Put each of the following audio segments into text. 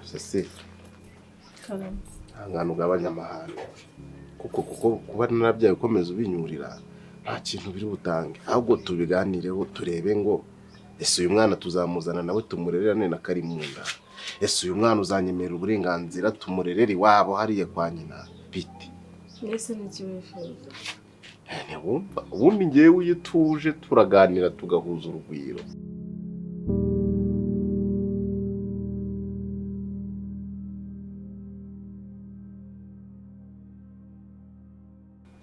Cecile, Karame. Ihangane ugabanya amahane, kuko kuba narabyaye ukomeza ubinyurira nta kintu biri butange. Ahubwo tubiganireho, turebe ngo ese uyu mwana tuzamuzana nawe tumurererane na Karimunda? Ese uyu mwana uzanyemerera uburenganzira tumurerere iwabo hariya kwa nyina? Bite? Mbese n'iki wifuza? Ntiwumva? Ubundi ngewe iyo utuje turaganira, tugahuza urugwiro.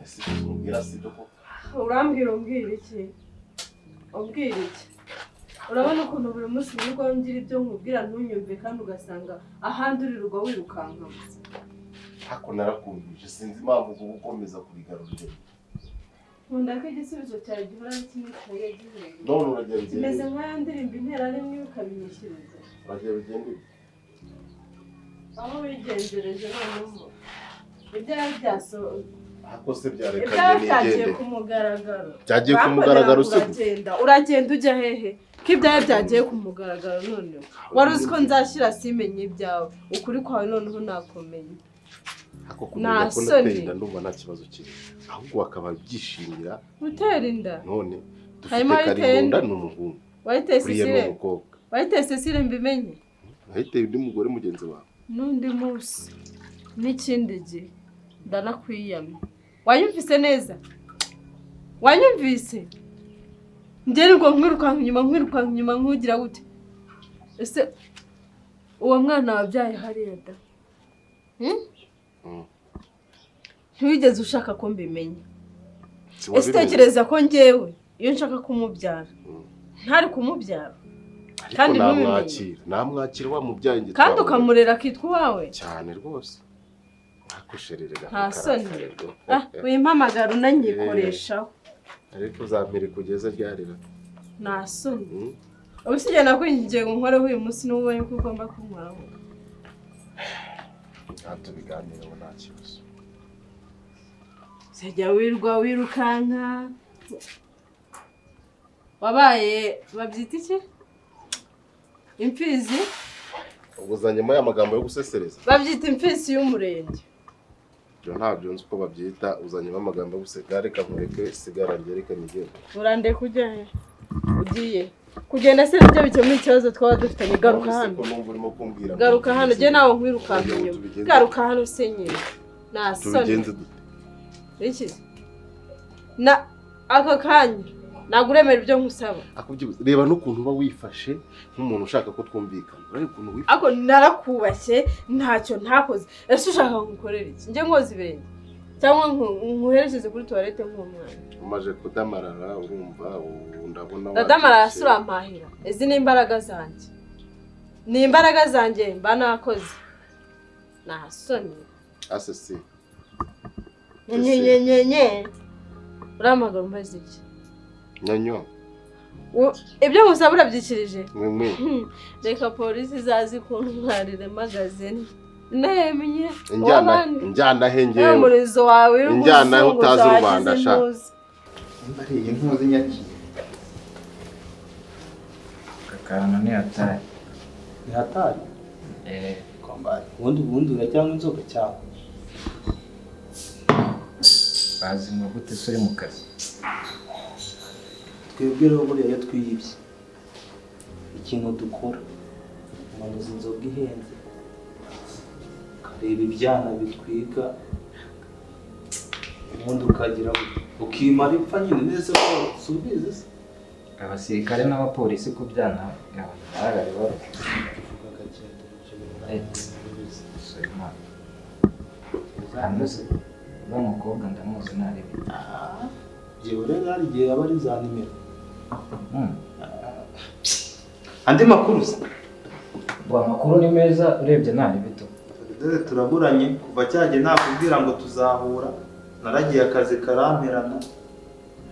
Ese ibyo umbwira si byo koko? Urambwira, umbwira iki? Umbwira iki? Urabona ukuntu buri munsi wirirwa ngira ibyo nkubwira ntunyumve, kandi ugasanga ahandi uririrwa wirukanka gusa. Ariko narakumvise, sinzi impamvu uba ukomeza kubigarurira. Nkunda ko igisubizo cyawe gihora ari kimwe, kitajya gihinduka. None uragenda ugende. Kimeze nka ya ndirimbo intera rimwe ukabinyishyuriza. Uragenda ugende. Aho wigenjereje noneho ibyawe byaso Ariko se byareka ibyawe njye byagiye nigende. ku mugaragaro. Byagiye ku mugaragaro se gute? Uragenda, uragenda ujya hehe ko ibyawe byagiye ku mugaragaro? Noneho wari uzi ko nzashyira simenye ibyawe, ukuri kwawe noneho nakomeye. Ariko Nta kumenya ko soni. nateye inda ndumva nta kibazo kiri, ahubwo bakaba byishimira. Gutera inda? None dufite Harimo ayiteye Karimunda inda? ni umuhungu, Wayiteye uriya ni Cecile? umukobwa. Wayiteye Cecile, mbimenye. Nahiteye undi mugore mugenzi wawe. N'undi munsi n'ikindi gihe ndanakwiyamye. Wanyumvise neza? Wanyumvise? Njye nibwo nkwirukanka inyuma, nkwirukanka inyuma, nkugira gute? Ese uwo mwana wabyaye hariya da? Hmm? Mm. Ntiwigeze ushaka ko mbimenya. Si Ese wabimenye? utekereza ko njyewe iyo nshaka kumubyara ntari kumubyara? Ariko Kandi ntubimenye. namwakira, namwakira wamubyaye njye Kandi twamurera. ukamurera akitwa uwawe. Cyane rwose, ariko sherere. Nta soni. Ah, wimpamagara unanyikoreshaho. Ariko uzampere kugeza ryarira. Nta soni. Ubu si njye nakwingingiye ngo nkoreho uyu munsi, n'ubu ubonye ko ugomba kunkoraho? Nta, tubiganireho, nta kibazo. Uzajya wirwa wirukanka, wabaye, babyita iki, imfizi? Ubwo uzanyemo ya magambo yo gusesereza. Babyita imfizi y'umurenge. Ibyo ntabyo nzi uko babyita. Uzanyemo amagambo yo guseka. Reka nkureke, sigara njye, reka nigende. Urandeka ujya he? Ugiye kugenda se nibyo bikemura ikibazo twaba dufitanye? Garuka None se hano. ko numva urimo kumbwira ngo Garuka hano. tubigenze Jye nawe nkwirukanka Kugira ngo inyuma. tubigenze. Garuka hano se nyine, nta soni. Tubigenze dute? Iki na aka kanya ntabwo uremera ibyo nkusaba. Ako byibuze reba n'ukuntu uba wifashe nk'umuntu ushaka ko twumvikana. Ureba ukuntu wifashe. Ako narakubashye, ntacyo ntakoze. Ese ushaka ngukorera iki? Njye nkoza ibirenge cyangwa nkuherekeze kuri toilette nk'umwana? Umaze kudamarara, urumva ubu ndabona Ndadamarara? wabyibushye. Urampahira. Izi ni imbaraga zanjye, ni imbaraga zanjye mba nakoze. Nta soni. Asesi. Nyenyenyenye, urampamagara umbaza iki? Nyanyo. Ibyo musaba urabyikirije? Mwe. Reka polisi izaze kuntwarire magazine nemye. Injyana Uw'abandi. injyana he Wa ngewe? murizo wawe uri Injyana aho kuzunguza utazi rubanda, wagize sha. intuzi. Nimba ari iyi ntuzi nyakira. Aka kantu ni hatari. Ni hatari. Eh, Kombaye. Ubundi uracyanywa inzoga cyangwa? Bazinywa gute se uri mu kazi? Twebwe rero buriya iyo twiyibye, ikintu dukora, umanuza inzoga ihenze, ukareba ibyana bitwiga, ubundi ukagira ukimara ipfa nyine neza ko si ubizi se. Abasirikare n'abapolisi ku byana barari bari. Uvuga gake, dore ibyo bintu Eh. ntabwo ubizi. Soyimana. Ndamuzi. Uriya mukobwa ndamuzi narebe. Ah, Jewe rero hari igihe aba ari za nimero. Andi makuru se? Bo amakuru ni meza urebye narebe tu. Dore turaburanye kuva cyagiye nakubwira ngo tuzahura, naragiye akazi karamperana,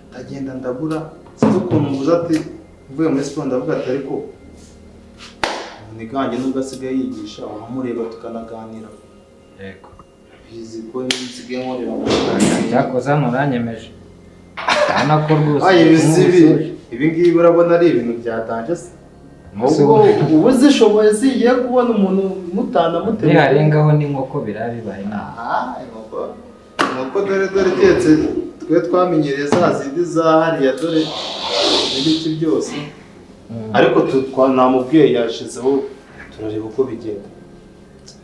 ndagenda ndabura. Sinzi ukuntu mvuze ati mvuye muri siporo, ndavuga ati ariko umunigange nubwo asigaye yigisha wamureba tukanaganira. Yego. Bizi ko nsigaye nkorera mu Cyakoze hano uranyemeje. Urabona ko rwose Ay, ibi si ibi. umusore. Ibi ngibi urabona ari ibintu byatanje se? Ubwo ubu zishoboye zigiye kubona umuntu mutana mutera. Niharengaho n'inkoko birabibaye nabi. Ah, inkoko. Inkoko dore dore keretse twe twamenyereye za zindi za hariya dore n'ibiki byose. Ariko namubwiye yashizeho turareba uko bigenda.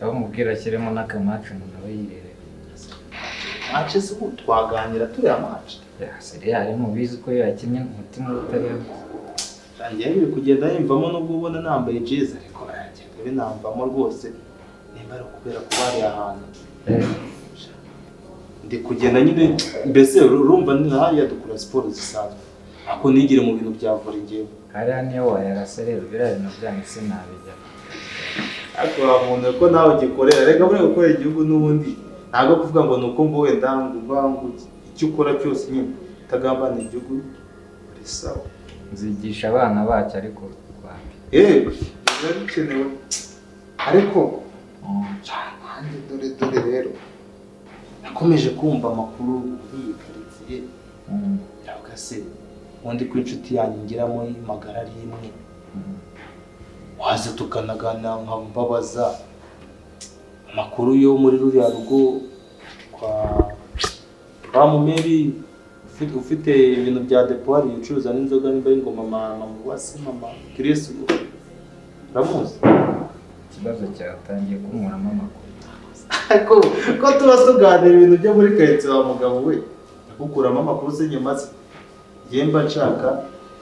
Aho mubwira ashyiremo n'akamacu umuntu aba yirerera. Match se ubu twaganira tureba match. Seriya mubizi ko iyo yakinnye umutima utariho. Ngiye biri kugenda yimvamo nubwo ubona nambaye jezi ariko aragenda binamvamo rwose nimba ari ukubera kuba hari ahantu. Ndi kugenda nyine mbese urumva ni hariya dukora siporo zisanzwe. Ako nigire mu bintu bya volley ngewe. Hariya niyo wayarasa rero biriya bintu byanyu sinabijya. Ariko wa muntu ko nawe ugikorera reka buriya gukorera igihugu n'ubundi ntabwo kuvuga ngo nuko ngo wenda ngo icyo ukora cyose nyine utagambana igihugu uri sawa. Nzigisha abana bacu ariko wapi. Biba bikenewe ariko nanjye dore dore rero nakomeje kumva amakuru muri iyi karitsiye ndavuga se ubundi ko inshuti yanjye ngiramo magara ari imwe waza tukanagana nkambabaza amakuru yo muri ruriya rugo kwa Mumeri ufite ibintu bya depo hari ucuruza n'inzoga nimba ari ngo mama Mubase mama Chris uramuzi. Ikibazo cyatangiye kunkuramo amakuru. Ariko ko tuba tuganira ibintu byo muri karitsiye wa mugabo we gukuramo amakuru se nyuma se njye mba nshaka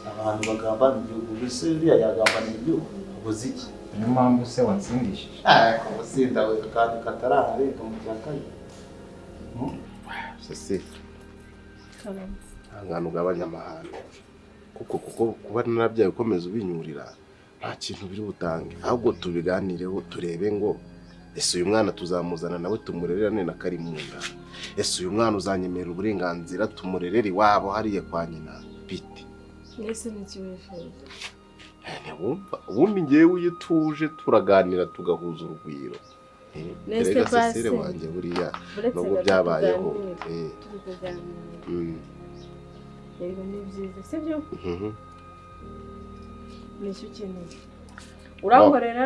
abantu bagambana igihugu mbese uriya yagambana igihugu ubuze iki? Niyo mpamvu se wansindishije. Ariko ubusinda we akantu katararenga mu cya kabiri. Cecile ntangana ugabanya amahane kuko kuba narabyaye ukomeza ubinyurira nta kintu biri butange ahubwo tubiganireho turebe ngo ese uyu mwana tuzamuzana nawe tumurererane na Karimunda, ese uyu mwana uzanyemerera uburenganzira tumurerere iwabo hariya kwa nyina bite? Ese n'ikiwifuza ntiwumva ubundi ngewe iyo tuje turaganira tugahuza urugwiro. Nese Cecile wanjye buriya nubwo byabayeho yego ni byiza sibyo? Nicyo ukeneye urankorera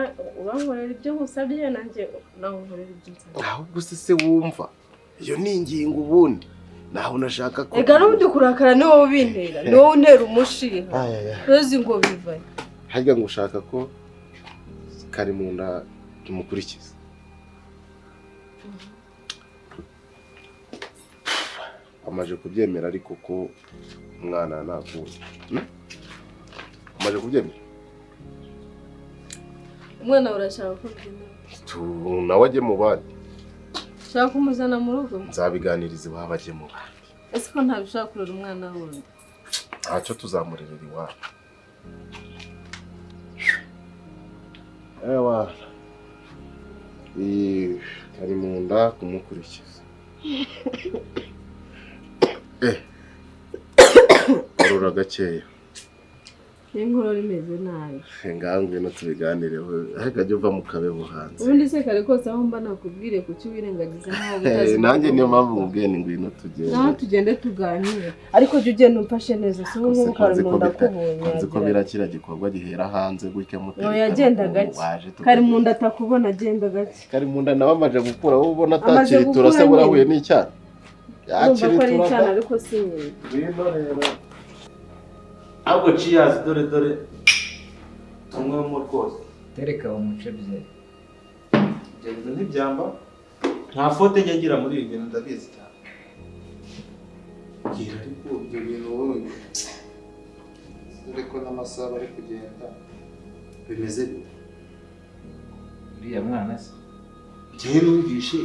ibyo nkusabye nanjye nawe unkorera ibyo nsabye. Ahubwo se wumva iyo ni ingingo ubundi naho nashaka ko ega n'ubundi kurakara ni wowe ubintera ni wowe untera umushiha ntuzi ngo bivaye harya ngo ushaka ko Karimunda tumukurikiza. Amaje kubyemera ariko ko umwana nakuze. Amaje kubyemera umwana urashaka ko byemera nawe ajye mu bandi. Ushaka kumuzana mu rugo? Nzabiganiriza iwabo ajye mu bandi. Ese ko ntabishaka kurera umwana wundi? Ntacyo tuzamurerera iwabo. Ewa Karimunda kumukurikiza. Arura gakeya. Inkorora imeze nabi. Ngangwe no tubiganireho ariko ajye uva mu kabeho hanze. Ubundi se kare kose aho mba nakubwire kuki wirengagiza nkaho utazi. Nanjye niyo mpamvu nkubwiye ni ngwino tugende. Naho tugende tuganire ariko jya ugenda umfashe neza si ubu ngubu Karimunda akubonye. Nzi ko birakira gikorwa gihera hanze gutya mutera. Oya agenda gake. Karimunda atakubona agenda gake. Karimunda nawe amaje gukura wowe ubona atakiritura se burahuye n'icyana. Yakiritura ariko si nyina. Ngwino rero. Ahubwo cheers dore dore tumwemo rwose. Tereka umuce bye. Ibyo bintu ntibyamba nta faute njya ngira muri ibi bintu ndabizi cyane. Gira ariko ibyo bintu wowe dore ko n'amasaha bari kugenda bimeze bite? Uriya mwana se njyewe numvishe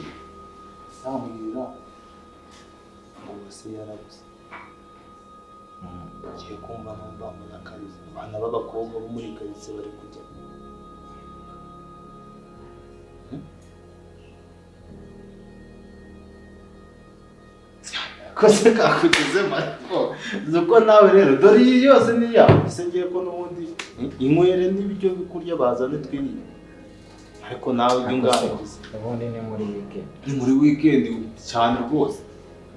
namubwira ngo se yarabuze. Ngiye kumva numva mbona karize abana b'abakobwa bo muri karitsiye bari kujya. Kose kakugeze mariko zuko nawe rero dore iyi yose ni yawe se ngiye ko n'ubundi inywere n'ibyo bikurya bazane twiriye ariko nawe ujye unganiriza. Ubundi ni muri weekend. Ni muri weekend cyane rwose.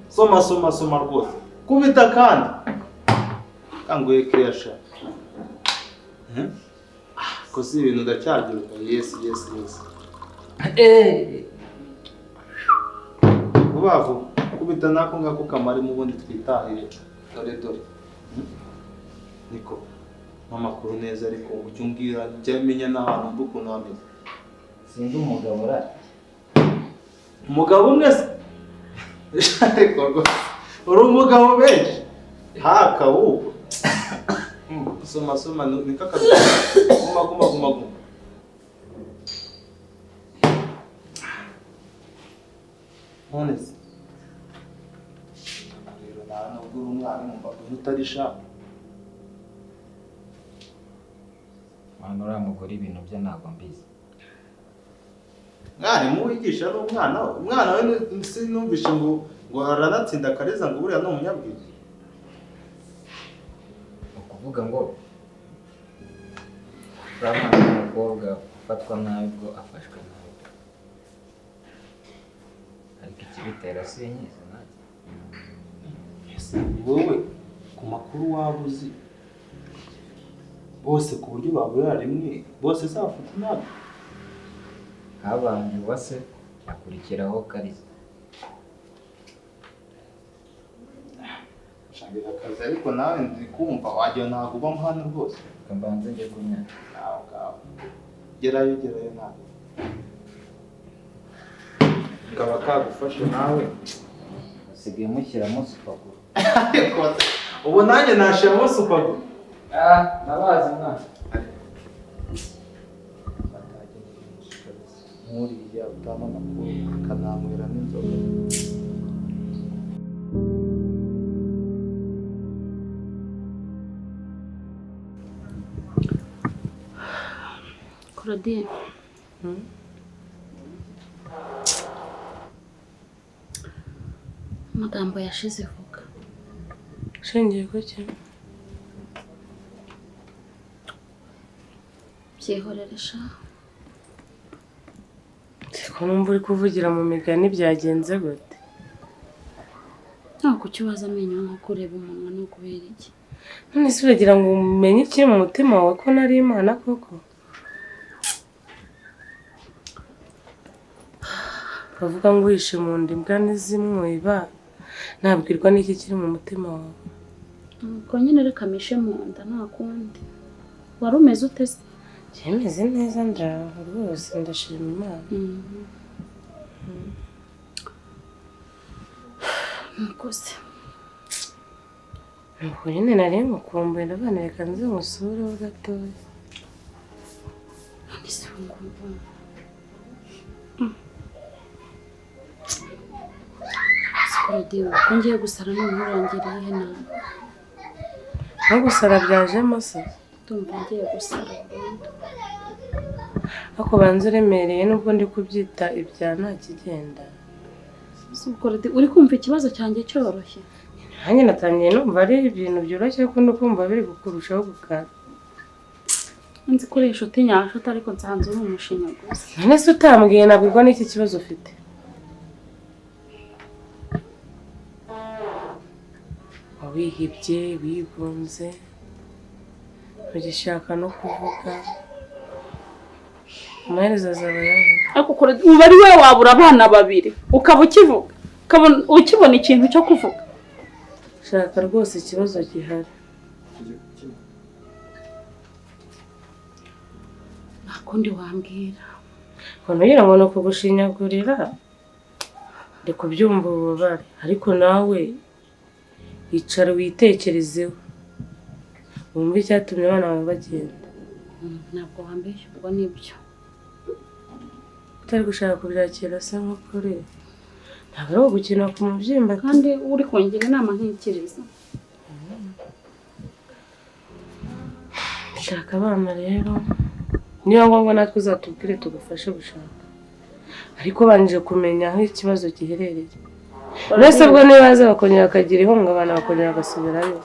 Soma soma soma rwose kubita kandi kanguye kiyasha. Ko si ibintu ndacyabyibuka. Yes yes yes. Vuba vuba kubita nako ngako kamari mu bundi twitahire. Dore dore. Niko amakuru neza ariko ujye umbwira njye menya n'ahantu mba ukuntu hameze. Sindi umugabo ra. Umugabo umwe se? Ariko rwose uri umugabo benshi. Haka ubu. Soma soma niko akazi. Guma guma guma guma. None se rero nta nubwo uri umwarimu mba utari sharp. Mwana uriya mugore ibintu bye ntabwo mbizi. Mwarimu wigisha ari umwana we. Umwana we sinumvishe ngo aranatsinda Kariza ngo buriya ni umunyabwenge. Ni ukuvuga ngo uriya mwana w'umukobwa ufatwa nabi ubwo afashwe nabi. Ariko ikibitera sinkizi nanjye. Wowe ku makuru waba uzi bose ku buryo baburira rimwe bose se bafata nabi. Habanje Uwase akurikiraho Kariza. Shakira akazi ariko nawe ndi kumva wagira ntabwo ubamo hano rwose. Reka mbanze njye kunyara. Ngaho ngaho. Gerayo gerayo nawe. Kaba kagufashe nawe. Usigaye mushyiramo supaguru. Ubu nanjye nashiramo supaguru. Ah, ndabazi mwana. Nkuriya utama amakuru akananywera n'inzoga. Claudine. Amagambo yashize vuga. Ushingiye kuki? Byihorere sha. Ko numva uri kuvugira mu migani byagenze gute? Nta kuki waza amenyo nko kureba umunwa no kubera iki? None se uragira ngo umenye ikiri mu mutima wawe ko nari Imana koko? Bavuga ngo uhishe mu nda imbwa ntizimwiba, nabwirwa n'iki kiri mu mutima wawe? Nuko nyine reka mishe mu nda nta kundi. Wari umeze ute se? Meze neza ndaho rwose ndashima Imana. Nuko se Nuko nyine nari ngukumbuye ndabana reka nze ngusureho gatoya. None se ubu ngubu Claudine, ko ngiye gusara none urangiriye he nawe? No gusara byajemo se? Ndumva ngiye gusara burundu. Ariko banza uremereye nubwo ndi kubyita ibya nta kigenda. Uri kumva ikibazo cyanjye cyoroshye? Nanjye natangiye numva ari ibintu byoroshye ariko no kumva biri gukurushaho gukara. Nzi ko uri inshuti nyanshuti ariko nsanze uri umushinyaguzi. None se utambwiye nabwirwa n'iki kibazo ufite? Wihibye, wigunze, ntugishaka no kuvuga. Amaherezo azaba ayahe? Ariko uba ari wowe wabura abana babiri ukaba ukivuga, ukibona ikintu cyo kuvuga. Shaka rwose ikibazo gihari. Nta kundi wambwira. Ntugira ngo ni ukugushinyagurira, ndi kubyumva ububabare, ariko nawe icara witekerezeho wumve icyatumye abana bawe bagenda. Ntabwo wambeshya ubwo nibyo. Utari gushaka kubyakira se nk'ukuri, ntabwo ari ugukina ku mubyimba. Kandi uri kungira inama nkikiriza. Shaka abana rero, niba ngombwa natwe uzatubwire tugufashe gushaka, ariko banje kumenya aho ikibazo giherereye. Uretse bwo niba baza bakongera bakagira ihungabana bakongera bagasubirayo,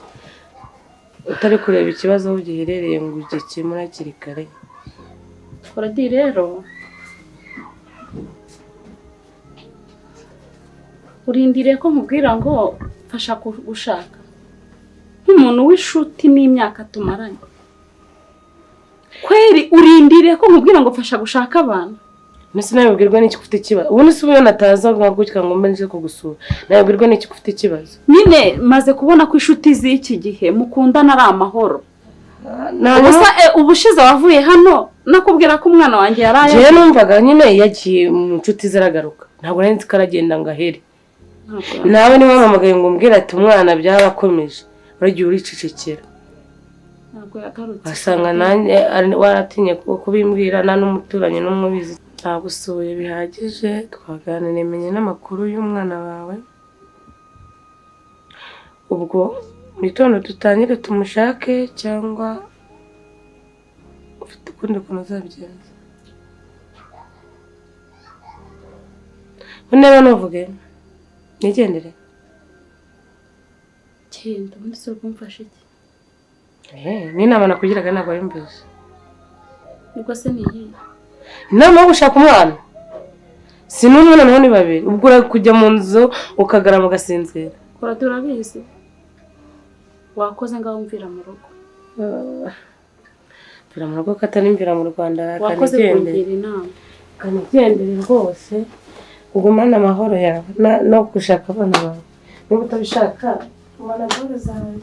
utari kureba ikibazo aho giherereye ngo ugikemure hakiri kare. Claudine rero urindiriye ko nkubwira ngo mfasha gushaka nk'umuntu w'inshuti n'imyaka tumaranye. Kweri urindiriye ko nkubwira ngo mfasha gushaka abana? Mbese nabibwirwa n'iki ko ufite ikibazo? Ubundi se ubu nataza nka gutya ngo mbe nje kugusura, nabibwirwa n'iki ko ufite ikibazo? Nyine maze kubona ko inshuti z'iki gihe mukundana ari amahoro. Nta Ubusa ubushize wavuye hano nakubwira ko umwana wanjye yaraye. Njyewe numvaga nyine yagiye mu nshuti ziragaruka, ntabwo nari nzi ko aragenda ngo ahere. Nawe niba wampamagaye ngo umbwire ati umwana byarakomeje, uragiye uricecekera. Ntabwo yagarutse. Wasanga nanjye waratinye kubimbwira, nta n'umuturanyi n'umwe ubizi. Nagusuye bihagije, twaganiriye, menye n'amakuru y'umwana wawe. Ubwo mu gitondo dutangire tumushake, cyangwa ufite ukundi kuntu uzabigenza? Niba ntuvuge nigendere. Genda, ubundi se urumfasha iki? N'inama nakugiraga ntabwo wayumvise. Ubwo se ni iyihe? Inama yo gushaka umwana si n'umwe, noneho ni babiri. Ubwo kujya mu nzu ukagarama ugasinzira. Kora turabizi. Wakoze ngaho mvira mu rugo. Mvira mu rugo katari mvira mu Rwanda. Wakoze kungira inama. Kanigendere rwose, ugumane amahoro yawe no gushaka abana bawe. Niba utabishaka gumana amahoro zawe.